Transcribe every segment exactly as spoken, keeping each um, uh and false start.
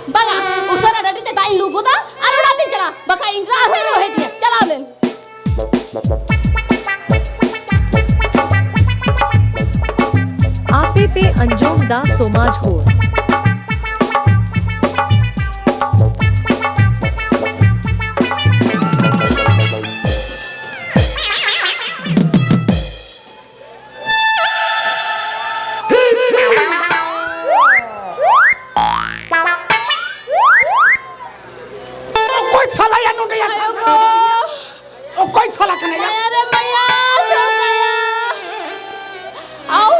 ᱵᱟᱝᱟ, ᱩᱥᱟᱹᱨᱟ ᱰᱟᱹᱰᱤ ᱛᱮ ᱫᱟᱜ ᱤᱧ ᱞᱩ ᱜᱚᱫᱟ ᱟᱨ ᱚᱲᱟᱜ ᱛᱤᱧ ᱪᱟᱞᱟᱜᱼᱟ, ᱵᱟᱠᱷᱟᱡ ᱤᱧ ᱨᱟᱜ ᱦᱚᱸᱭ ᱨᱚᱦᱮᱫᱤᱧᱟ᱾ ᱪᱟᱞᱟᱣ ᱞᱮᱱ᱾ ᱟᱯᱮ ᱯᱮ ᱟᱸᱡᱚᱢ ᱫᱟ ᱥᱚᱢᱟᱡᱽ ᱦᱚᱲ᱾ ᱚᱠᱚᱭ ᱥᱟᱞᱟᱭᱟ ᱱᱚᱰᱮ ᱭᱟ? ᱟᱭᱳ ᱜᱚ! ᱚᱠᱚᱭ ᱥᱟᱞᱟ ᱠᱟᱱᱟᱭᱟ? ᱢᱟᱭᱟ ᱨᱮ ᱢᱟᱭᱟ, ᱥᱚ ᱢᱟᱭᱟ᱾ ᱟᱣ!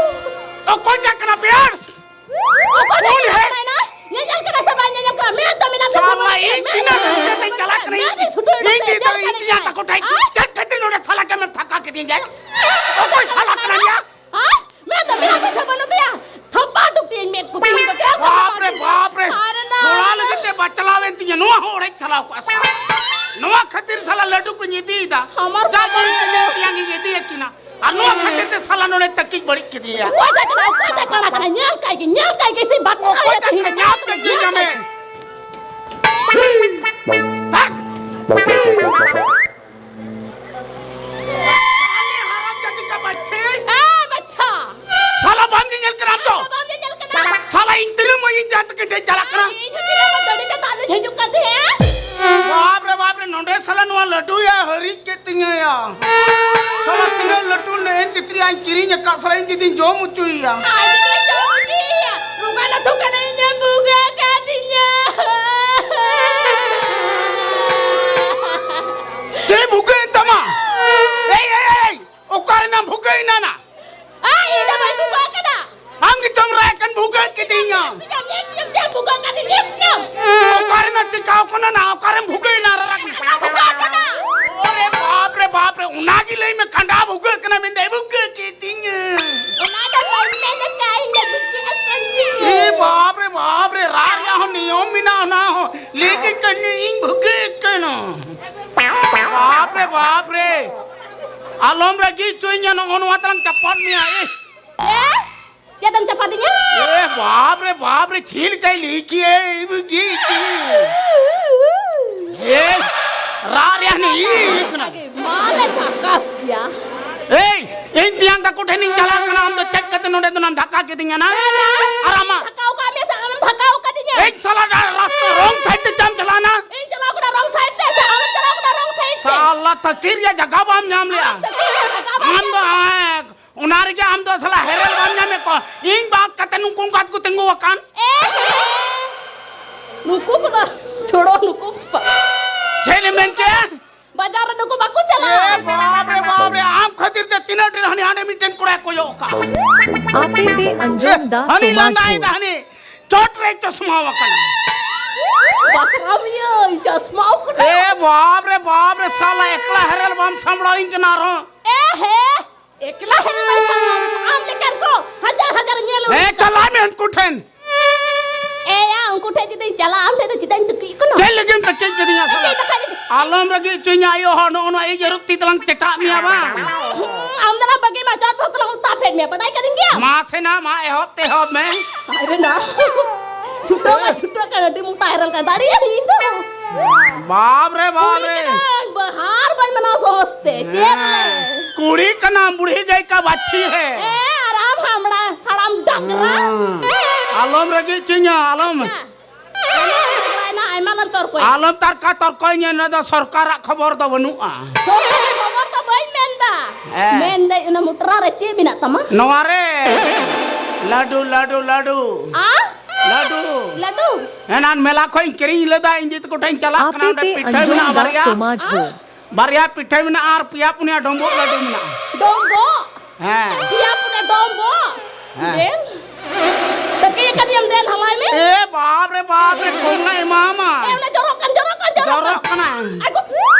ᱚᱠᱚᱭ ᱴᱟᱜ ᱠᱟᱱᱟ ᱵᱮᱭᱟᱨᱥ? ᱚᱠᱚᱭ ᱴᱟᱜ ᱠᱟᱱᱟ ᱵᱮᱭᱟᱨᱥ? ᱧᱮᱧᱮᱞ ᱠᱟᱱᱟ ᱥᱮ ᱵᱟᱭ ᱧᱮᱧᱮᱞ ᱠᱟᱱᱟ? ᱢᱮᱫ ᱫᱚ ᱢᱮᱱᱟᱜ ᱛᱟᱢᱟ ᱥᱟᱞᱟ, ᱥᱮ ᱵᱟᱹᱱᱩᱜ ᱤᱧ ᱛᱟᱢᱟ? ᱛᱤᱱᱟᱹᱜ ᱢᱮᱫ ᱨᱟᱹᱥᱠᱟᱹ ᱛᱮᱧ ᱪᱟᱞᱟᱜ ᱠᱟᱱᱟ, ᱢᱮᱫ ᱤᱧ ᱥᱩᱴᱩ ᱤᱧ ᱫᱚ ᱪᱮᱫ ᱤᱧ ᱠᱟᱱᱟ? ᱛᱮᱭᱟ ᱛᱟᱠᱚ ᱴᱷᱮᱱ ᱦᱮᱸ? ᱪᱮᱫ ᱠᱷᱟᱹᱛᱤᱨ ᱱᱚᱰᱮ ᱥᱟᱞᱟ ᱠᱟᱢᱮᱢ ᱛᱷᱟᱠᱟ ᱠᱤᱫᱤᱧ ᱜᱮᱭᱟ? ᱚᱠᱚᱭ ᱥᱟᱞᱟ ᱠᱟᱱᱟ ᱭᱟ? ᱦᱮᱸ? ᱢᱮᱫ ᱫᱚ ᱢᱮᱱᱟᱜ ᱛᱟᱢᱟ ᱥᱮ ᱵᱟᱹᱱᱩᱜ ᱛᱟᱭᱟ? ᱛᱷᱟᱯᱟ ᱦᱚᱴᱚ ᱠᱟᱹᱴᱤᱡ ᱢᱮᱫ ᱠᱚ ᱛᱤᱦᱤᱧ ᱫᱚ ᱪᱮᱫ ᱞᱮᱠᱟ ᱵᱟᱯ ᱨᱮ, ᱵᱟᱯ ᱨᱮ᱾ ᱟᱨᱮ ᱱᱟ, ᱛᱷᱚᱲᱟ ᱞᱟᱹᱜᱤᱫ ᱛᱮ ᱵᱟᱪᱞᱟᱣ ᱮᱱ ᱛᱤᱧᱟ, ᱱᱚᱣᱟ ᱦᱚᱸ ᱚᱲᱮᱡ ᱪᱟᱞᱟᱣ ᱠᱚᱜᱼᱟ ᱥᱟᱞᱟ᱾ ᱱᱚᱣᱟ ᱠᱷᱟᱹᱛᱤᱨ ᱥᱟᱞᱟ ᱞᱟᱹᱰᱩ ᱠᱚᱧ ᱤᱫᱤᱭᱮᱫᱟ᱾ ᱦᱟᱢᱟᱨ ᱡᱟ ᱠᱚ ᱵᱟᱹᱧ ᱛᱮᱧᱟᱝ ᱛᱮᱭᱟᱝ ᱤᱧ ᱤᱫᱤᱭᱟᱠᱤᱱᱟ᱾ ᱟᱨ ᱱᱚᱣᱟ ᱠᱷᱟᱹᱛᱤᱨ ᱛᱮ ᱥᱟᱞᱟ ᱱᱚᱰᱮ ᱛᱟᱹᱠᱤᱡ ᱵᱟᱹᱲᱤᱡ ᱠᱮᱫᱤᱧᱟ᱾ ᱚᱠᱚᱭ ᱴᱟᱜ ᱠᱟᱱᱟ, ᱚᱠᱚᱭ ᱴᱟᱜ ᱠᱟᱱᱟ, ᱠᱟᱱᱟ? ᱧᱮᱞ ᱠᱟᱭ ᱜᱮ, ᱧᱮᱞ ᱠᱟᱭ ᱜᱮ, ᱥᱮ ᱵᱟᱠᱚ ᱚᱠᱚᱭ ᱠᱟᱭᱟ ᱴᱟᱜ ᱛᱤᱦᱤᱧ ᱠᱟᱱᱟ? ᱫᱚ, ᱧᱟᱢ ᱧᱮᱞ ᱠᱟᱭ ᱠᱮᱫ ᱜᱮ, ᱜᱤᱧ ᱧᱮᱞ ᱧᱟᱢᱮ᱾ ᱠᱟᱭ ᱜᱮ᱾ ᱦᱟᱴ! ᱦᱟᱨᱟᱢ ᱡᱟᱹᱛᱤ ᱠᱟ ᱵᱟᱪᱪᱷᱮ᱾ ᱮ ᱵᱟᱪᱪᱷᱟ! ᱥᱟᱞᱟ ᱵᱟᱢ ᱧᱮᱧᱮᱞ ᱠᱟᱱᱟ ᱟᱢ ᱫᱚ? ᱵᱟᱢ ᱧᱮᱧᱮᱞ ᱠᱟᱱᱟ? ᱥᱟᱞᱟ ᱤᱧ ᱛᱤᱱᱟᱹᱜ ᱢᱚᱡᱽ ᱤᱧ ᱡᱟᱦᱟᱸ ᱛᱮᱜᱮ ᱰᱮᱡ ᱪᱟᱞᱟᱜ ᱠᱟᱱᱟ᱾ ᱤᱧ ᱦᱚᱸ ᱛᱤᱱᱟᱹᱜ ᱢᱚᱡᱽ ᱰᱟᱹᱰᱤ ᱠᱟᱛᱮ ᱟᱞᱚᱧ ᱦᱤᱡᱩᱜ ᱠᱟᱱ ᱛᱟᱦᱮᱸᱜᱼᱟ᱾ ᱵᱟᱯ ᱨᱮ ᱵᱟᱯ ᱨᱮ, ᱱᱚᱰᱮ ᱥᱟᱞᱟ ᱱᱚᱣᱟ ᱞᱟᱹᱰᱩ ᱭᱟ ᱦᱟᱹᱨᱤᱡ ᱠᱮᱫ ᱛᱤᱧᱟᱹ ᱭᱟ᱾ ᱥᱟᱞᱟ ᱛᱤᱱᱟᱹᱜ ᱞᱟᱹᱴᱩ ᱱᱮᱜᱼᱮ ᱛᱤᱛᱨᱤ ᱟᱧ ᱠᱤᱨᱤᱧ ᱟᱠᱟᱫ, ᱥᱟᱞᱟ ᱤᱧ ᱡᱩᱫᱤᱧ ᱡᱚᱢ ᱦᱚᱪᱚᱭᱮᱭᱟ᱾ ᱟᱡ ᱫᱚᱭ ᱡᱚᱢ ᱦᱚᱪᱚᱭᱮᱭᱟ᱾ ᱨᱚᱜᱟ ᱞᱟᱹᱴᱩ ᱠᱟᱱᱟ, ᱤᱧᱮ ᱵᱷᱩᱜᱟᱹᱜ ᱠᱟᱫᱤᱧᱟ᱾ ᱪᱮᱫ ᱵᱷᱩᱜᱟᱹᱜ ᱮᱱ ᱛᱟᱢᱟ? ᱮᱭ, ᱮᱭ, ᱮᱭ, ᱚᱠᱟ ᱨᱮᱱᱟᱢ ᱵᱷᱩᱜᱟᱹᱜ ᱮᱱᱟ ᱱᱟ? ᱟᱭ, ᱤᱧ ᱫᱚ ᱵᱟᱹᱧ ᱵᱷᱩᱜᱟᱹᱜ ᱠᱟᱱᱟ᱾ ᱟᱢ ᱜᱮᱛᱚᱢ ᱨᱟᱜ ᱠᱟᱱ ᱵᱷᱩᱜᱟᱹᱜ ᱠᱤᱫᱤᱧᱟ᱾ ᱪᱮᱫ ᱮᱢ ᱵᱷᱩᱜᱟᱹᱜ ᱠᱟᱫᱤᱧᱟ? ᱚᱠᱟ ᱨᱮᱱᱟᱜ ᱪᱤᱠᱟᱣ ᱠᱟᱱᱟ ᱱᱟ? ᱚᱠᱟᱨᱮᱢ ᱵᱷᱩᱜᱟᱹᱜ ᱮᱱᱟ? ᱨᱟᱜ ᱠᱟᱱᱟ᱾ ᱵᱷᱩᱜᱟᱹᱜ ᱠᱟᱱᱟ᱾ ᱚᱨᱮ ᱵᱟᱯ ᱨᱮ ᱵᱟᱯ ᱨᱮ, ᱚᱱᱟ ᱜᱮ ᱞᱟᱹᱭ ᱢᱮ, ᱠᱟᱸᱰᱟ ᱵᱷᱩᱜᱟᱹᱜ ᱠᱟᱱᱟ ᱢᱮᱱᱫᱟᱭ, ᱵᱷᱩᱜᱟᱹᱜ ᱠᱤᱫᱤᱧᱟ᱾ ᱚᱱᱟ ᱫᱚ ᱵᱟᱹᱧ ᱢᱮᱱ ᱟᱠᱟᱫ, ᱤᱧ ᱫᱚ ᱵᱷᱩᱜᱟᱹᱜ ᱟᱠᱟᱫ ᱛᱤᱧᱟᱹ᱾ ᱮ ᱵᱟᱯ ᱨᱮ ᱵᱟᱯ ᱨᱮ, ᱨᱟᱜ ᱨᱮᱭᱟᱜ ᱦᱚᱸ ᱱᱤᱭᱚᱢ ᱢᱮᱱᱟᱜᱼᱟ, ᱚᱱᱟ ᱦᱚᱸ ᱞᱟᱹᱭ ᱠᱮᱫ ᱠᱟᱹᱱᱟᱹᱧ, ᱤᱧ ᱵᱷᱩᱜᱟᱹᱜ ᱠᱟᱱᱟ᱾ ᱵᱟᱯ ᱨᱮ ᱵᱟᱯ ᱨᱮ, ᱟᱞᱚᱢ ᱨᱟᱹᱜᱤ ᱦᱚᱪᱚᱧᱟ, ᱱᱚᱜᱼᱚ ᱱᱚᱣᱟ ᱛᱟᱞᱟᱝ ᱪᱟᱯᱟᱫ ᱢᱮᱭᱟ᱾ ᱮ ᱪᱮᱫ? ᱪᱮᱫ ᱮᱢ ᱪᱟᱯᱟᱫᱤᱧᱟ? ᱮ ᱵᱟᱯ ᱨᱮ, ᱵᱟᱯ ᱨᱮ, ᱪᱮᱫ ᱞᱮᱠᱟᱭ ᱞᱟᱹᱭ ᱠᱮᱜᱼᱟ, ᱤᱵᱤ ᱜᱤ, ᱤᱵᱤ᱾ ᱮ, ᱨᱟᱜ ᱨᱮᱭᱟᱜ ᱦᱟᱱᱮ ᱤᱭᱟᱹ ᱤᱭᱟᱹ ᱠᱟᱱᱟ᱾ ᱢᱟᱞᱮ ᱡᱷᱟᱠᱟᱥ ᱜᱮᱭᱟ᱾ ᱮᱭ, ᱤᱧ ᱛᱮᱭᱟᱝ ᱛᱟᱠᱚ ᱴᱷᱮᱱᱤᱧ ᱪᱟᱞᱟᱜ ᱠᱟᱱᱟ, ᱟᱢ ᱫᱚ ᱪᱮᱫ ᱠᱟᱛᱮ ᱱᱚᱰᱮ ᱫᱚ ᱱᱟᱢ ᱫᱷᱟᱠᱟ ᱠᱮᱫᱤᱧᱟ ᱱᱟ? ᱟᱨ ᱟᱢᱟᱜ ᱫᱷᱟᱠᱟᱣ ᱠᱟᱜ ᱢᱮ ᱥᱮ ᱟᱢᱮᱢ ᱫᱷᱟᱠᱟᱣ ᱠᱟᱫᱤᱧᱟ? ᱤᱧ ᱥᱟᱞᱟ ᱰᱟ-, ᱨᱟᱥᱛᱟ wrong side ᱛᱮ ᱪᱟᱢ ᱪᱟᱞᱟᱣ ᱱᱟ? ᱤᱧ ᱪᱟᱞᱟᱣ ᱠᱟᱱᱟ wrong side ᱛᱮ ᱥᱮ ᱟᱢᱮᱢ ᱪᱟᱞᱟᱣ ᱠᱟᱱᱟ wrong side ᱛᱮ? ᱥᱟᱞᱟ ᱛᱟᱹᱠᱤᱨ ᱨᱮᱭᱟᱜ ᱡᱟᱭᱜᱟ ᱵᱟᱢ ᱧᱟᱢ ᱞᱮᱜᱼᱟ᱾ ᱟᱢ ᱛᱟᱹᱠᱤᱨ ᱨᱮᱭᱟᱜ ᱡᱟᱭᱜᱟ ᱵᱟᱢ ᱟᱢ ᱫᱚ, ᱧᱟᱢ ᱞᱮᱜᱼᱟ᱾ ᱦᱮᱸ, ᱚᱱᱟ ᱨᱮᱜᱮ ᱟᱢ ᱫᱚ ᱥᱟᱞᱟ ᱦᱮᱨᱮᱞ ᱵᱟᱢ ᱧᱟᱢᱮᱫ ᱠᱚᱣᱟ᱾ ᱤᱧ ᱵᱟᱫ ᱠᱟᱛᱮ ᱱᱩᱠᱩ ᱚᱱᱠᱟ ᱛᱮᱠᱚ ᱛᱤᱸᱜᱩ ᱟᱠᱟᱱ᱾ ᱮ ᱦᱮ᱾ ᱱᱩᱠᱩ ᱠᱚᱫᱚ ᱪᱷᱳᱲᱳ, ᱱᱩᱠᱩ ᱵᱟ-, ᱪᱮᱫ ᱮᱢ ᱢᱮᱱ ᱠᱮᱜᱼᱟ? ᱵᱟᱡᱟᱨ ᱨᱮ ᱱᱩᱠᱩ ᱵᱟᱠᱚ ᱪᱟᱞᱟᱜᱼᱟ᱾ ᱮ ᱵᱟᱯ ᱨᱮ, ᱵᱟᱯ ᱨᱮ, ᱟᱢ ᱠᱷᱟᱹᱛᱤᱨ ᱛᱮ ᱛᱤᱱᱟᱹᱜ ᱰᱷᱮᱨ ᱦᱟᱹᱱᱤ ᱦᱟᱸᱰᱮ ᱢᱤᱫᱴᱮᱱ ᱠᱚᱲᱟᱭ ᱠᱚᱭᱚᱜ ᱟᱠᱟᱫ᱾ ᱟᱯᱮ ᱯᱮ ᱟᱸᱡᱚᱢ ᱫᱟ ᱦᱟᱹᱱᱤ ᱥᱚᱢᱟᱡᱽ ᱞᱟᱸᱫᱟᱭ ᱦᱚᱲ᱾ ᱫᱟ, ᱦᱟᱹᱱᱤ ᱪᱚᱴ ᱨᱮ ᱪᱚᱥᱢᱟᱣ ᱟᱠᱟᱱᱟ᱾ ᱵᱟᱠᱨᱟᱢ ᱤᱭᱟᱹ, ᱪᱚᱥᱢᱟᱣ ᱠᱟᱱᱟ᱾ ᱮ ᱵᱟᱯ ᱨᱮ, ᱵᱟᱯ ᱨᱮ, ᱥᱟᱞᱟ ᱮᱠᱞᱟ ᱦᱮᱨᱮᱞ ᱵᱟᱢ ᱥᱟᱢᱵᱲᱟᱣᱤᱧ ᱠᱟᱱᱟ ᱟᱨᱦᱚᱸ᱾ ᱮ ᱦᱮ, ᱮᱠᱞᱟ ᱦᱮᱨᱮᱞ ᱵᱟᱭ ᱥᱟᱢᱵᱲᱟᱣ ᱠᱟᱱᱟ᱾ ᱟᱢ ᱞᱮᱠᱟᱱ ᱠᱚ ᱦᱟᱡᱟᱨ ᱦᱟᱡᱟᱨ ᱧᱮᱞ ᱦᱩᱭ ᱦᱮᱸ, ᱠᱟᱱᱟ᱾ ᱪᱟᱞᱟᱜ ᱢᱮ ᱩᱱᱠᱩ ᱴᱷᱮᱱ᱾ ᱮᱭᱟ, ᱩᱱᱠᱩ ᱴᱷᱮᱱ ᱡᱩᱫᱤᱧ ᱪᱟᱞᱟᱜᱼᱟ, ᱟᱢ ᱴᱷᱮᱱ ᱫᱚ ᱪᱮᱫᱟᱜ ᱤᱧ ᱛᱩᱠᱤᱡ ᱠᱟᱱᱟ? ᱪᱮᱫ ᱞᱟᱹᱜᱤᱫ ᱮᱢ ᱛᱩᱠᱤᱡ ᱠᱟᱫᱤᱧᱟ ᱥᱟᱞᱟ? ᱛᱩᱠᱤᱡ ᱫᱚ ᱠᱷᱟᱡ ᱫᱚ ᱟᱞᱚᱢ ᱨᱟᱹᱜᱤ ᱦᱚᱪᱚᱧᱟ ᱟᱭᱳ ᱦᱚᱲ, ᱱᱚᱜᱼᱚ ᱱᱚᱣᱟ ᱤᱧ ᱟᱹᱨᱩᱵ ᱛᱤ ᱛᱮᱞᱟᱝ ᱪᱮᱴᱟᱜ ᱢᱮᱭᱟ ᱵᱟᱝ? ᱟᱢ ᱫᱚ ᱱᱟᱝ ᱵᱟᱹᱜᱤ ᱢᱟ ᱪᱚᱴ ᱯᱷᱚᱠ ᱛᱮᱞᱟᱝ ᱚᱛᱟ ᱯᱷᱮᱰ ᱢᱮᱭᱟ, ᱵᱟᱰᱟᱭ ᱠᱟᱫᱤᱧ ᱜᱮᱭᱟ? ᱢᱟ ᱥᱮ ᱱᱟ, ᱢᱟ ᱮᱦᱚᱵ ᱛᱮ ᱮᱦᱚᱵ ᱢᱮ᱾ ᱟᱨᱮ ᱱᱟ, ᱪᱷᱩᱴᱟᱹᱣ ᱢᱟ ᱪᱷᱩᱴᱟᱹᱜ ᱠᱟᱱ, ᱟᱹᱰᱤ ᱢᱚᱴᱟ ᱦᱮᱨᱮᱞ ᱠᱟᱱ ᱫᱟᱲᱮᱭᱟᱜ ᱤᱧ ᱫᱚ᱾ ᱵᱟᱯ ᱨᱮ, ᱵᱟᱯ ᱠᱩᱲᱤ ᱨᱮ᱾ ᱠᱟᱱᱟᱧ, ᱵᱟᱦᱟᱨ ᱵᱟᱹᱧ ᱢᱟᱱᱟᱣ ᱥᱚᱦᱚᱥ ᱛᱮ, ᱪᱮᱫ ᱨᱮ? ᱦᱮᱸ, ᱠᱩᱲᱤ ᱠᱟᱱᱟᱢ, ᱵᱩᱲᱦᱤ ᱜᱟᱹᱭ ᱠᱟ ᱵᱟᱪᱷᱤ ᱦᱮ᱾ ᱦᱮᱸ, ᱟᱨ ᱟᱢ ᱦᱟᱢᱲᱟ, ᱦᱟᱲᱟᱢ ᱰᱟᱝᱨᱟ᱾ ᱦᱮᱸ, ᱟᱞᱚᱢ ᱨᱟᱹᱜᱤ ᱦᱚᱪᱚᱧᱟ, ᱟᱞᱚᱢ᱾ ᱟᱪᱪᱷᱟ, ᱟᱞᱚᱢ ᱰᱟᱝᱨᱟᱭᱮᱱᱟ, ᱟᱭᱢᱟ ᱞᱟᱝ ᱛᱚᱨᱠᱚᱭᱮᱱᱟ᱾ ᱟᱞᱚᱢ ᱛᱟᱨᱠᱟ ᱛᱚᱨᱠᱚᱭᱧᱟ, ᱱᱚᱣᱟ ᱫᱚ ᱥᱚᱨᱠᱟᱨᱟᱜ ᱠᱷᱚᱵᱚᱨ ᱫᱚ ᱵᱟᱹᱱᱩᱜᱼᱟ᱾ ᱥᱚᱨᱠᱟᱨ ᱠᱷᱚᱵᱚᱨ ᱫᱚ ᱵᱟᱹᱧ ᱢᱮᱱᱫᱟ᱾ ᱦᱮᱸ᱾ ᱢᱮᱱᱫᱟᱹᱧ, ᱚᱱᱟ ᱢᱚᱴᱨᱟ ᱨᱮ ᱪᱮᱫ ᱢᱮᱱᱟᱜ ᱛᱟᱢᱟ? ᱱᱚᱣᱟ ᱨᱮ ᱞᱟᱹᱰᱩ, ᱞᱟᱹᱰᱩ, ᱞᱟᱹᱰᱩ᱾ ᱟ? ᱞᱟᱹᱰᱩ᱾ ᱞᱟᱹᱰᱩ? ᱮᱱᱟᱱ ᱢᱮᱞᱟ ᱠᱷᱚᱡ ᱤᱧ ᱠᱤᱨᱤᱧ ᱞᱮᱫᱟ, ᱤᱧ ᱫᱤ ᱛᱟᱠᱚ ᱴᱷᱮᱱ ᱤᱧ ᱪᱟᱞᱟᱜ ᱠᱟᱱᱟ, ᱟᱯᱮ ᱚᱸᱰᱮ ᱯᱮ ᱯᱤᱴᱷᱟᱹ ᱟᱸᱡᱚᱢ ᱢᱮᱱᱟᱜᱼᱟ ᱫᱟ ᱵᱟᱨᱭᱟ᱾ ᱥᱚᱢᱟᱡᱽ ᱦᱚᱲ᱾ ᱵᱟᱨᱭᱟ ᱯᱤᱴᱷᱟᱹ ᱢᱮᱱᱟᱜᱼᱟ ᱟᱨ ᱯᱮᱭᱟ ᱯᱩᱱᱭᱟ ᱰᱚᱢᱵᱚᱜ ᱞᱟᱹᱰᱩ ᱢᱮᱱᱟᱜᱼᱟ᱾ ᱰᱚᱢᱵᱚᱜ? ᱦᱮᱸ᱾ ᱯᱮᱭᱟ ᱯᱩᱱᱭᱟ ᱰᱚᱢᱵᱚᱜ? ᱦᱮᱸ᱾ ᱫᱮᱱ᱾ ᱛᱟᱹᱠᱤ ᱟᱠᱟᱫᱤᱭᱟᱢ, ᱫᱮᱱ ᱦᱟᱞᱟᱭ ᱢᱮ᱾ ᱮ ᱵᱟᱯ ᱨᱮ ᱵᱟᱯ ᱨᱮ, ᱠᱚᱢᱞᱟ ᱮᱢᱟᱢᱟ᱾ ᱮ, ᱚᱱᱟ ᱡᱚᱨᱚᱜ ᱠᱟᱱ, ᱡᱚᱨᱚᱜ ᱠᱟᱱ, ᱡᱚᱨᱚᱜ ᱠᱟᱱ᱾ ᱡᱚᱨᱚᱜ ᱠᱟᱱᱟ᱾ ᱟᱭ ᱜᱚ,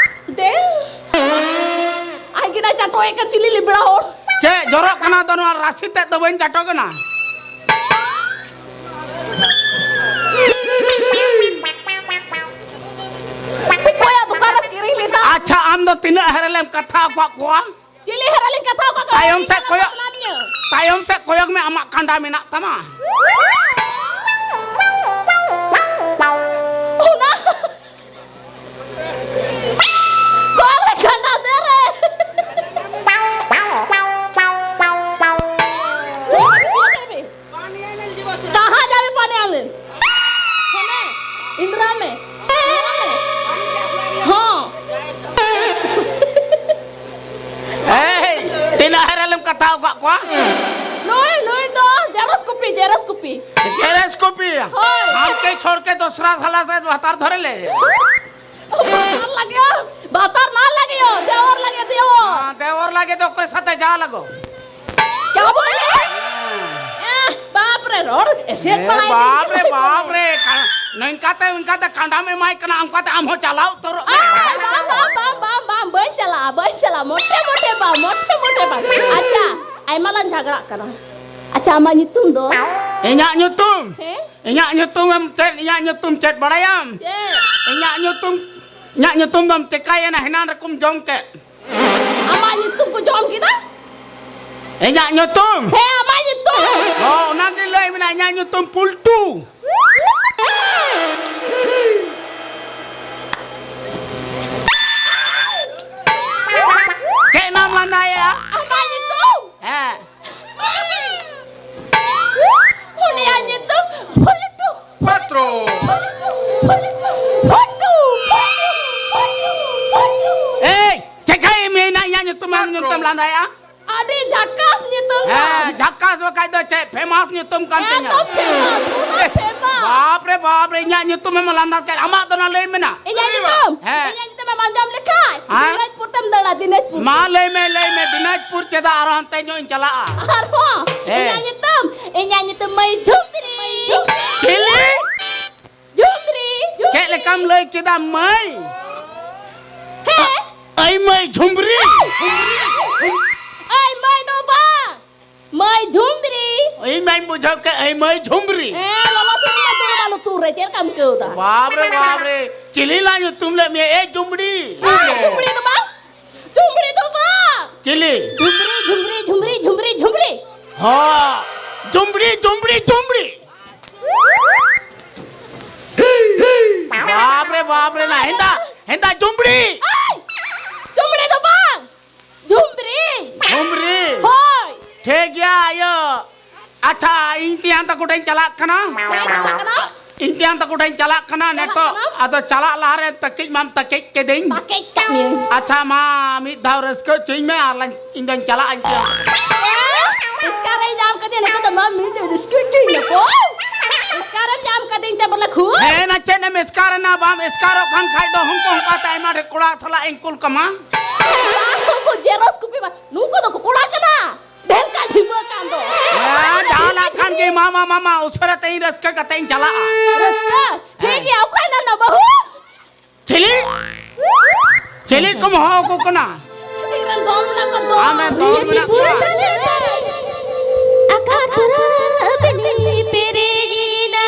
ᱫᱮᱱ᱾ ᱟᱡ ᱜᱮ ᱱᱟᱭ ᱪᱟᱴᱚᱭᱮᱫ ᱠᱟᱱ ᱪᱤᱞᱤ ᱞᱤᱵᱲᱟ ᱦᱚᱲ᱾ ᱪᱮᱫ ᱡᱚᱨᱚᱜ ᱠᱟᱱᱟ? ᱫᱚ ᱱᱚᱣᱟ ᱨᱟᱥᱮ ᱛᱮᱫ ᱫᱚ ᱵᱟᱹᱧ ᱪᱟᱴᱚ ᱠᱟᱱᱟ᱾ ᱚᱠᱚᱭᱟᱜ ᱫᱚᱠᱟᱱ ᱨᱮᱢ ᱠᱤᱨᱤᱧ ᱞᱮᱫᱟ? ᱟᱪᱪᱷᱟ, ᱟᱢ ᱫᱚ ᱛᱤᱱᱟᱹᱜ ᱦᱮᱨᱮᱞᱮᱢ ᱠᱟᱛᱷᱟ ᱟᱠᱟᱫ ᱠᱚᱣᱟ? ᱪᱤᱞᱤ ᱦᱮᱨᱮᱞᱤᱧ ᱠᱟᱛᱷᱟ ᱟᱠᱟᱫ ᱠᱚᱣᱟ? ᱛᱟᱭᱚᱢ ᱥᱮᱫ ᱠᱚᱭᱚᱜ᱾ ᱵᱟᱯᱞᱟ ᱢᱮᱭᱟ᱾ ᱛᱟᱭᱚᱢ ᱥᱮᱫ ᱠᱚᱭᱚᱜ ᱢᱮ, ᱟᱢᱟᱜ ᱠᱟᱸᱰᱟ ᱢᱮᱱᱟᱜ ᱛᱟᱢᱟ᱾ ᱚᱱᱟ ᱠᱚᱞᱮ ᱠᱟᱸᱰᱟ ᱫᱮ ᱨᱮ। कहाँ जावे पानी आने? ᱦᱟᱱᱮ ᱤᱱᱫᱨᱟ ᱢᱮ। ᱦᱚᱸ। ᱮᱭ, ᱛᱤᱱᱟᱹᱜ ᱦᱮᱨᱮᱞ ᱮᱢ ᱠᱟᱛᱷᱟ ᱟᱠᱟᱫ ᱠᱚᱣᱟ? ᱱᱩᱭ, ᱱᱩᱭ ᱫᱚ ᱡᱮᱨᱚᱥ ᱠᱚᱯᱤ, ᱡᱮᱨᱚᱥ ᱠᱚᱯᱤ। ᱡᱮᱨᱚᱥ ᱠᱚᱯᱤ? ᱦᱳᱭ। ᱟᱢ ᱠᱮ ᱪᱷᱚᱲ ᱠᱮ ᱫᱚᱥᱨᱟ ᱥᱟᱞᱟ ᱥᱮ ᱵᱷᱟᱛᱟᱨ ᱫᱷᱚᱨᱮ ᱞᱮ। ᱵᱟᱛᱟᱨ ᱞᱟᱜᱮᱭᱟ, ᱵᱟᱛᱟᱨ ᱱᱟ ᱞᱟᱜᱮᱭᱟ, ᱫᱮᱣᱚᱨ ᱞᱟᱜᱮ, ᱫᱮᱣᱚᱨ। ᱦᱮᱸ, ᱫᱮᱣᱚᱨ ᱞᱟᱜᱮ ᱫᱚ ᱚᱠᱚᱭ ᱥᱟᱛᱮ ᱡᱟ ᱞᱟᱜᱚ? क्या बोले? ᱮ, ᱵᱟᱯ ᱨᱮ, ᱨᱚᱲ ᱮᱥᱮᱫ ᱮ, ᱵᱟᱭ ᱵᱟᱯ ᱨᱮ, ᱵᱟᱯ ᱨᱮ, ᱠᱟ-, ᱱᱚᱝᱠᱟᱛᱮ, ᱚᱱᱠᱟᱛᱮ ᱠᱟᱸᱰᱟᱢ ᱮᱢᱟᱭ ᱠᱟᱱᱟ, ᱚᱱᱠᱟᱛᱮ ᱟᱢ ᱦᱚᱸ ᱪᱟᱞᱟᱣ ᱩᱛᱟᱹᱨᱚᱜ ᱢᱮ᱾ ᱟᱭ, ᱵᱟᱝ, ᱵᱟᱝ, ᱵᱟᱝ, ᱵᱟᱝ, ᱵᱟᱝ, ᱵᱟᱹᱧ ᱪᱟᱞᱟᱜᱼᱟ, ᱵᱟᱹᱧ ᱪᱟᱞᱟᱜᱼᱟ, ᱢᱚᱴᱮ, ᱢᱚᱴᱮ ᱵᱟᱝ, ᱢᱚᱴᱮ, ᱢᱚᱴᱮ ᱵᱟᱝ᱾ ᱟᱪᱪᱷᱟ, ᱟᱭᱢᱟ ᱞᱟᱝ ᱡᱷᱟᱜᱽᱲᱟᱜ ᱠᱟᱱᱟ᱾ ᱟᱪᱪᱷᱟ, ᱟᱢᱟᱜ ᱧᱩᱛᱩᱢ ᱫᱚ? ᱤᱧᱟᱜ ᱧᱩᱛᱩᱢ? ᱦᱮᱸ? ᱤᱧᱟᱜ ᱧᱩᱛᱩᱢ ᱮᱢ ᱪᱮᱫ, ᱤᱧᱟᱜ ᱧᱩᱛᱩᱢ ᱪᱮᱫ ᱵᱟᱲᱟᱭᱟᱢ? ᱪᱮᱫ? ᱤᱧᱟᱜ ᱧᱩᱛᱩᱢ, ᱤᱧᱟᱜ ᱧᱩᱛᱩᱢ ᱫᱚᱢ ᱪᱮᱠᱟᱭᱮᱱᱟ? ᱦᱮᱱᱟᱱ ᱨᱮᱠᱚᱢ ᱡᱚᱢ ᱠᱮᱫ᱾ ᱟᱢᱟᱜ ᱧᱩᱛᱩᱢ ᱠᱚ ᱡᱚᱢ ᱠᱮᱫᱟ? ᱤᱧᱟᱜ ᱧᱩᱛᱩᱢ? ᱦᱮᱸ, ᱟᱢᱟᱜ ᱧᱩᱛᱩᱢ᱾ ᱚ, ᱚᱱᱟ ᱜᱮ ᱞᱟᱹᱭ ᱢᱮᱱᱟ, ᱤᱧᱟᱜ ᱧᱩᱛᱩᱢ ᱯᱩᱞᱴᱩ᱾ ᱪᱮᱫ ᱱᱟᱢ ᱞᱟᱸᱫᱟᱭᱮᱜᱼᱟ? ᱟᱢᱟᱜ ᱧᱩᱛᱩᱢ? ᱦᱮᱸ᱾ ᱩᱱᱤᱭᱟᱜ ᱧᱩᱛᱩᱢ ᱯᱩᱞᱴᱩ᱾ ᱯᱟᱛᱨᱚ᱾ ᱯᱩᱞᱴᱩ, ᱯᱩᱞᱴᱩ, ᱯᱩᱞᱴᱩ, ᱯᱩᱞᱴᱩ᱾ ᱮᱭ, ᱪᱮᱠᱟᱭ ᱢᱮᱱᱟ ᱤᱧᱟᱜ ᱧᱩᱛᱩᱢ ᱮᱢ ᱯᱟᱛᱨᱚ᱾ ᱧᱩᱛᱩᱢ ᱞᱟᱸᱫᱟᱭᱟ? ᱟᱹᱰᱤ ᱡᱷᱟᱠᱟᱥ ᱧᱩᱛᱩᱢ ᱦᱮᱸ, ᱛᱟᱢ᱾ ᱡᱷᱟᱠᱟᱥ ᱵᱟᱠᱷᱟᱡ ᱫᱚ ᱪᱮᱫ, famous ᱧᱩᱛᱩᱢ ᱠᱟᱱ ᱛᱤᱧᱟ᱾ ᱮᱠᱫᱚᱢ famous, ᱯᱩᱨᱟᱹ famous᱾ ᱵᱟᱯ ᱨᱮ, ᱵᱟᱯ ᱨᱮ, ᱤᱧᱟᱜ ᱧᱩᱛᱩᱢ ᱮᱢ ᱞᱟᱸᱫᱟ ᱠᱮᱫ᱾ ᱟᱢᱟᱜ ᱫᱚ ᱱᱟ ᱞᱟᱹᱭ ᱢᱮ ᱱᱟ᱾ ᱤᱧᱟᱜ ᱧᱩᱛᱩᱢ? ᱦᱮᱸ᱾ ᱤᱧᱟᱜ ᱧᱩᱛᱩᱢ ᱮᱢ ᱟᱸᱡᱚᱢ ᱞᱮᱠᱷᱟᱡ, ᱦᱮᱸ? ᱫᱤᱱᱟᱡᱽᱯᱩᱨ ᱛᱮᱢ ᱫᱟᱹᱲᱟ, ᱫᱤᱱᱟᱡᱽᱯᱩᱨ᱾ ᱢᱟ ᱞᱟᱹᱭ ᱢᱮ, ᱞᱟᱹᱭ ᱢᱮ, ᱫᱤᱱᱟᱡᱽᱯᱩᱨ ᱪᱮᱫᱟᱜ ᱟᱨᱦᱚᱸ ᱦᱟᱱᱛᱮ ᱧᱚᱜ ᱤᱧ ᱪᱟᱞᱟᱜᱼᱟ? ᱟᱨᱦᱚᱸ? ᱦᱮᱸ᱾ ᱤᱧᱟᱜ ᱧᱩᱛᱩᱢ, ᱤᱧᱟᱜ ᱧᱩᱛᱩᱢ ᱢᱟᱹᱭ ᱡᱷᱩᱢᱨᱤ᱾ ᱪᱤᱞᱤ? ᱡᱷᱩᱢᱨᱤ, ᱡᱷᱩᱢᱨᱤ᱾ ᱪᱮᱫ ᱞᱮᱠᱟᱢ ᱞᱟᱹᱭ ᱠᱮᱫᱟ, ᱢᱟᱹᱭ? ᱦᱮᱸ᱾ ᱟᱹᱭ ᱢᱟᱹᱭ ᱡᱷᱩᱢᱨᱤ᱾ ᱟᱹᱭ ᱢᱟᱹᱭ ᱫᱚ ᱵᱟᱝ, ᱢᱟᱹᱭ ᱡᱷᱩᱢᱨᱤ᱾ ᱤᱧ ᱢᱟᱧ ᱵᱩᱡᱷᱟᱹᱣ ᱠᱮᱫ, ᱟᱹᱭ ᱢᱟᱹᱭ ᱡᱷᱩᱢᱨᱤ᱾ ᱦᱮᱸ, ᱞᱚᱞᱚ ᱥᱤᱢ ᱢᱟ ᱫᱩᱲᱩᱵ ᱟᱞᱚ ᱛᱩᱨ ᱨᱮ, ᱪᱮᱫ ᱞᱮᱠᱟᱢ ᱟᱹᱭᱠᱟᱹᱣ ᱫᱟ? ᱵᱟᱯ ᱨᱮ, ᱵᱟᱯ ᱨᱮ, ᱪᱤᱞᱤ ᱞᱟᱝ ᱧᱩᱛᱩᱢ ᱞᱮᱫ ᱢᱮᱭᱟ, ᱮ ᱡᱷᱩᱢᱨᱤ? ᱟᱹᱭ ᱡᱷᱩᱢᱨᱤ ᱫᱚ ᱵᱟᱝ, ᱡᱷᱩᱢᱨᱤ ᱫᱚ ᱵᱟᱝ᱾ ᱪᱤᱞᱤ? ᱡᱷᱩᱢᱨᱤ, ᱡᱷᱩᱢᱨᱤ, ᱡᱷᱩᱢᱨᱤ, ᱡᱷᱩᱢᱨᱤ, ᱡᱷᱩᱢᱨᱤ᱾ ᱦᱚ, ᱡᱩᱢᱵᱽᱲᱤ, ᱡᱩᱢᱵᱽᱲᱤ, ᱡᱩᱢᱵᱽᱲᱤ᱾ ᱵᱟᱯ ᱨᱮ, ᱵᱟᱯ ᱨᱮ, ᱱᱟ ᱦᱮᱸᱫᱟ, ᱦᱮᱸᱫᱟ ᱡᱩᱢᱵᱽᱲᱤ᱾ ᱮᱭ! ᱡᱩᱢᱵᱽᱲᱤ ᱫᱚ ᱵᱟᱝ, ᱡᱩᱢᱵᱽᱨᱤ᱾ ᱡᱩᱢᱵᱽᱨᱤ? ᱦᱳᱭ᱾ ᱴᱷᱤᱠ ᱜᱮᱭᱟ, ᱤᱭᱟᱹ, ᱟᱪᱪᱷᱟ, ᱤᱧ ᱛᱮᱭᱟᱝ ᱛᱟᱠᱚ ᱴᱷᱮᱱ ᱪᱟᱞᱟᱜ ᱠᱟᱱᱟ᱾ ᱚᱠᱟᱭ ᱪᱟᱞᱟᱜ ᱠᱟᱱᱟ? ᱤᱧ ᱛᱮᱭᱟᱝ ᱛᱟᱠᱚ ᱴᱷᱮᱱ ᱪᱟᱞᱟᱜ ᱠᱟᱱᱟ ᱪᱟᱞᱟᱜ ᱱᱤᱛᱚᱜ᱾ ᱠᱟᱱᱟᱢ? ᱟᱫᱚ ᱪᱟᱞᱟᱜ ᱞᱟᱦᱟᱨᱮ ᱛᱟᱹᱠᱤᱡ ᱢᱟᱢ ᱛᱟᱹᱠᱤᱡ ᱠᱤᱫᱤᱧ᱾ ᱛᱟᱹᱠᱤᱡ ᱠᱟᱜ ᱢᱤᱭᱟᱹᱧ᱾ ᱟᱪᱪᱷᱟ, ᱢᱟ ᱢᱤᱫ ᱫᱷᱟᱣ ᱨᱟᱹᱥᱠᱟᱹ ᱦᱚᱪᱚᱧ ᱢᱮ, ᱟᱨ ᱞᱟᱝ, ᱤᱧ ᱫᱚᱧ ᱪᱟᱞᱟᱜ ᱟᱹᱧ ᱛᱮᱭᱟᱝ᱾ ᱮ, ᱮᱥᱠᱟᱨᱮ ᱧᱟᱢ ᱠᱟᱫᱮᱭᱟ, ᱱᱤᱛᱚᱜ ᱫᱚ ᱢᱟ ᱢᱤᱫ ᱫᱷᱟᱣ ᱨᱟᱹᱥᱠᱟᱹ ᱦᱚᱪᱚᱧ ᱢᱮ ᱠᱚ᱾ ᱮᱥᱠᱟᱨᱮᱢ ᱧᱟᱢ ᱠᱟᱫᱤᱧ ᱛᱮ ᱵᱚᱞᱮ ᱠᱷᱩ᱾ ᱦᱮᱸ, ᱱᱟ ᱪᱮᱫ ᱮᱢ ᱮᱥᱠᱟᱨ ᱮᱱᱟ? ᱵᱟᱢ ᱮᱥᱠᱟᱨᱚᱜ ᱠᱷᱟᱱ ᱠᱷᱟᱡ ᱫᱚ ᱦᱚᱱᱠᱚ ᱦᱚᱱᱠᱟ ᱛᱮ ᱟᱭᱢᱟ ᱰᱷᱮᱨ ᱠᱚᱲᱟ ᱥᱟᱞᱟᱜ ᱤᱧ ᱠᱩᱞ ᱠᱟᱢᱟ᱾ ᱵᱟᱝ, ᱩᱱᱠᱩ ᱡᱮᱨᱚᱥ ᱠᱚᱯᱤ ᱵᱟ-, ᱱᱩᱠᱩ ᱫᱚ ᱠᱚᱲᱟ ᱠᱟᱱᱟ᱾ ᱰᱷᱮᱨ ᱠᱟ ᱰᱷᱤᱢᱟᱹ ᱠᱟᱱ ᱫᱚ᱾ ᱦᱮᱸ, ᱡᱟᱦᱟᱸ ᱞᱟᱜ ᱠᱷᱟᱱ ᱜᱮ, ᱢᱟ, ᱢᱟ, ᱢᱟ, ᱢᱟ, ᱩᱥᱟᱹᱨᱟ ᱛᱮ ᱤᱧ ᱨᱟᱹᱥᱠᱟᱹ ᱠᱟᱛᱮ ᱤᱧ ᱪᱟᱞᱟᱜᱼᱟ᱾ ᱨᱟᱹᱥᱠᱟᱹ? ᱴᱷᱤᱠ ᱦᱮᱸ᱾ ᱜᱮᱭᱟ, ᱚᱠᱚᱭ ᱱᱟ ᱱᱟ ᱵᱟᱹᱦᱩ? ᱪᱤᱞᱤ? ᱪᱤᱞᱤ ᱠᱚᱢ ᱦᱚᱦᱚ ᱟᱠᱚ ᱠᱟᱱᱟ? ᱤᱧ ᱨᱮᱱ ᱫᱚᱞ ᱢᱮᱱᱟᱜ ᱠᱚᱣᱟ, ᱫᱚᱞ᱾ ᱟᱢ ᱨᱮᱱ ᱫᱚᱞ ᱢᱮᱱᱟᱜ ᱠᱚᱣᱟ? ᱟᱠᱟ ᱛᱚᱨᱟ ᱵᱤᱞᱤ ᱯᱮᱨᱮᱡ ᱮᱱᱟ᱾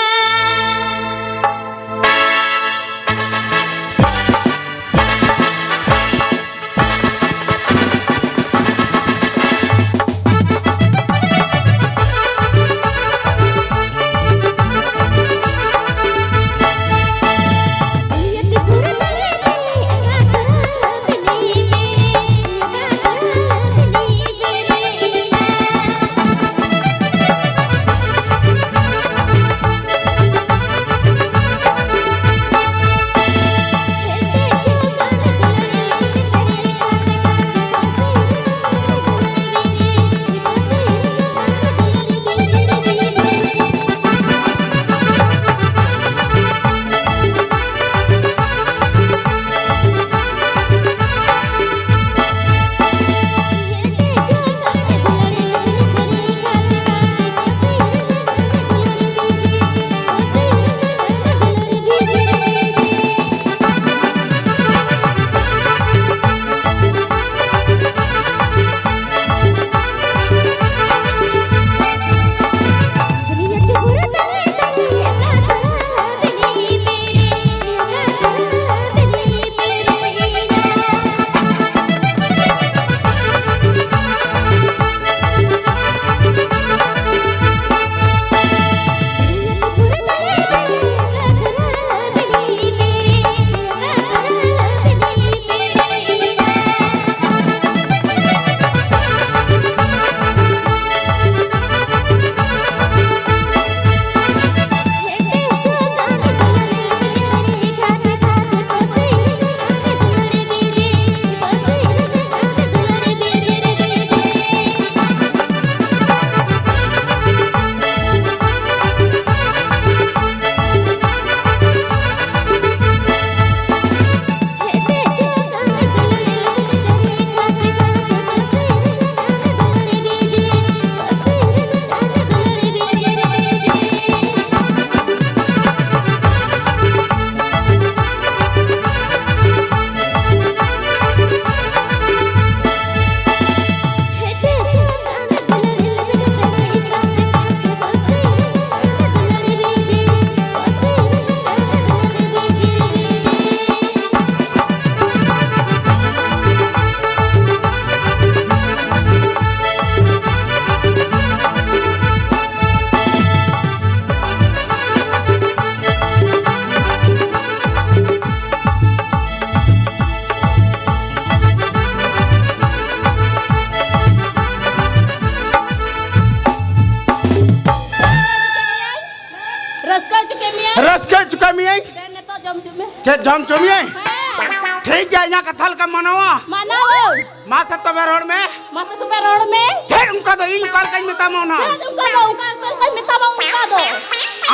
ᱨᱟᱹᱥᱠᱟᱹ ᱦᱚᱪᱚ ᱠᱟᱜ ᱢᱤᱭᱟᱹᱧ᱾ ᱫᱮᱱ ᱱᱤᱛᱚᱜ ᱡᱚᱢ ᱦᱚᱪᱚ ᱢᱮ᱾ ᱪᱮᱫ ᱡᱚᱢ ᱦᱚᱪᱚ ᱢᱤᱭᱟᱹᱧ? ᱦᱮᱸ᱾ ᱴᱷᱤᱠ ᱜᱮᱭᱟ, ᱤᱧᱟᱹᱜ ᱠᱟᱛᱷᱟ ᱞᱮᱠᱟᱢ ᱢᱟᱱᱟᱣᱟ? ᱢᱟᱱᱟᱣᱟᱹᱧ᱾ ᱢᱟ ᱛᱚᱵᱮ ᱨᱚᱲ ᱢᱮ᱾ ᱢᱟ ᱛᱚᱵᱮ ᱨᱚᱲ ᱢᱮ᱾ ᱪᱮᱫ ᱚᱱᱠᱟ ᱫᱚ ᱤᱧ ᱚᱠᱟ ᱞᱮᱠᱟᱧ ᱢᱮᱛᱟᱢᱟ ᱚᱱᱟ? ᱪᱮᱫ ᱚᱱᱠᱟ ᱫᱚ ᱚᱱᱠᱟ ᱚᱠᱟ ᱞᱮᱠᱟᱧ ᱢᱮᱛᱟᱢᱟ ᱚᱱᱠᱟ ᱫᱚ?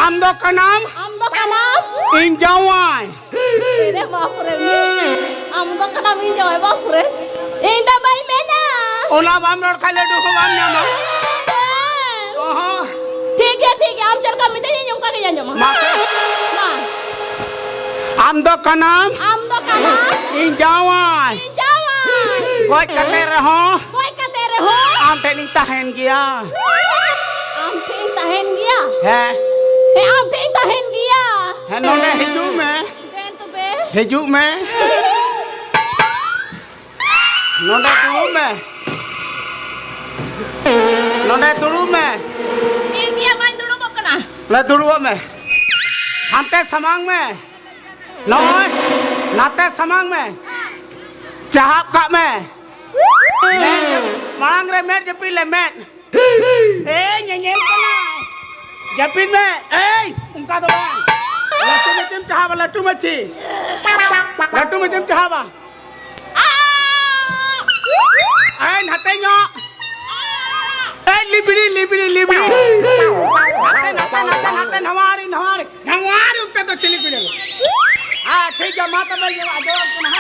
ᱟᱢ ᱫᱚ ᱠᱟᱱᱟᱢ ᱟᱢ ᱫᱚ ᱠᱟᱱᱟᱢ ᱤᱧ ᱡᱟᱶᱟᱭ᱾ ᱮᱨᱮ ᱵᱟᱯ ᱨᱮ, ᱟᱢ ᱫᱚ ᱠᱟᱱᱟᱢ ᱤᱧ ᱡᱟᱶᱟᱭ, ᱵᱟᱯ ᱨᱮ᱾ ᱤᱧ ᱫᱚ ᱵᱟᱹᱧ ᱢᱮᱱᱟ᱾ ᱚᱱᱟ ᱵᱟᱢ ᱨᱚᱲ ᱠᱷᱟᱱ ᱞᱟᱹᱰᱩ ᱦᱚᱸ ᱵᱟᱢ ᱧᱟᱢᱟ᱾ ᱦᱮᱸ᱾ ᱚᱦᱚᱸ᱾ ᱴᱷᱤᱠ ᱜᱮᱭᱟ, ᱴᱷᱤᱠ ᱜᱮᱭᱟ, ᱟᱢ ᱪᱮᱫ ᱞᱮᱠᱟᱢ ᱢᱤᱛᱟᱹᱧᱟ ᱤᱧ ᱚᱱᱠᱟ ᱜᱤᱧ ᱟᱸᱡᱚᱢᱟ᱾ ᱢᱟ᱾ ᱟᱢ ᱫᱚ ᱠᱟᱱᱟᱢ ᱟᱢ ᱫᱚ ᱠᱟᱱᱟᱢ ᱤᱧ ᱡᱟᱶᱟᱭ᱾ ᱤᱧ ᱡᱟᱶᱟᱭ᱾ ᱜᱚᱡ ᱠᱟᱛᱮ ᱨᱮᱦᱚᱸ ᱜᱚᱡ ᱠᱟᱛᱮ ᱨᱮᱦᱚᱸ ᱟᱢ ᱴᱷᱮᱱ ᱤᱧ ᱛᱟᱦᱮᱱ ᱜᱮᱭᱟ᱾ ᱟᱢ ᱴᱷᱮᱱ ᱤᱧ ᱛᱟᱦᱮᱱ ᱜᱮᱭᱟ᱾ ᱦᱮᱸ᱾ ᱦᱮᱸ, ᱟᱢ ᱴᱷᱮᱱ ᱤᱧ ᱛᱟᱦᱮᱱ ᱜᱮᱭᱟ᱾ ᱦᱮᱸ, ᱱᱚᱰᱮ ᱦᱤᱡᱩᱜ ᱢᱮ᱾ ᱫᱮᱱ ᱛᱚᱵᱮ᱾ ᱦᱤᱡᱩᱜ ᱢᱮ᱾ ᱱᱚᱰᱮ ᱫᱩᱲᱩᱵ ᱢᱮ᱾ ᱱᱚᱰᱮ ᱫᱩᱲᱩᱵ ᱢᱮ᱾ ᱴᱷᱤᱠ ᱜᱮᱭᱟ, ᱢᱟᱧ ᱫᱩᱲᱩᱵᱚᱜ ᱠᱟᱱᱟ᱾ ᱱᱚᱰᱮ ᱫᱩᱲᱩᱵᱚᱜ ᱢᱮ᱾ ᱦᱟᱱᱛᱮ ᱥᱟᱢᱟᱝ ᱢᱮ᱾ ᱱᱚᱜᱼᱚᱭ ᱱᱟᱛᱮ ᱥᱟᱢᱟᱝ ᱢᱮ᱾ ᱪᱟᱦᱟᱵ ᱠᱟᱜ ᱢᱮ᱾ ᱢᱮᱫ ᱢᱟᱲᱟᱝ ᱨᱮ ᱢᱮᱫ ᱡᱟᱹᱯᱤᱫ ᱞᱮ, ᱢᱮᱫ᱾ ᱮᱭ, ᱧᱮᱧᱮᱞ ᱠᱟᱱᱟᱭ᱾ ᱡᱟᱹᱯᱤᱫ ᱢᱮ᱾ ᱮᱭ, ᱚᱱᱠᱟ ᱫᱚ ᱵᱟᱝ᱾ ᱞᱟᱹᱴᱩ ᱢᱟᱹᱪᱤᱢ ᱪᱟᱦᱟᱵᱟ, ᱞᱟᱹᱴᱩ ᱢᱟᱹᱪᱤ᱾ ᱞᱟᱹᱴᱩ ᱢᱟᱹᱪᱤᱢ ᱪᱟᱦᱟᱵᱟ᱾ ᱮᱭ, ᱱᱟᱛᱮ ᱧᱚᱜ᱾ ᱮᱭ, ᱞᱤᱵᱲᱤ, ᱞᱤᱵᱲᱤ, ᱞᱤᱵᱲᱤ᱾ ᱱᱟᱛᱮ, ᱱᱟᱛᱮ, ᱱᱟᱛᱮ, ᱱᱟᱛᱮ, ᱱᱟᱣᱟᱲᱤ, ᱱᱟᱣᱟᱲᱤ᱾ ᱱᱟᱣᱟᱲᱤ ᱩᱛᱟᱹᱨ ᱫᱚ ᱪᱤᱞᱤ ᱠᱚ ᱧᱮᱞᱚᱜ? ᱦᱮᱸ, ᱴᱷᱤᱠ ᱜᱮᱭᱟ, ᱢᱟ ᱛᱚᱵᱮ, ᱤᱭᱟᱹ, ᱟᱸᱡᱚᱢ ᱠᱟᱱᱟ᱾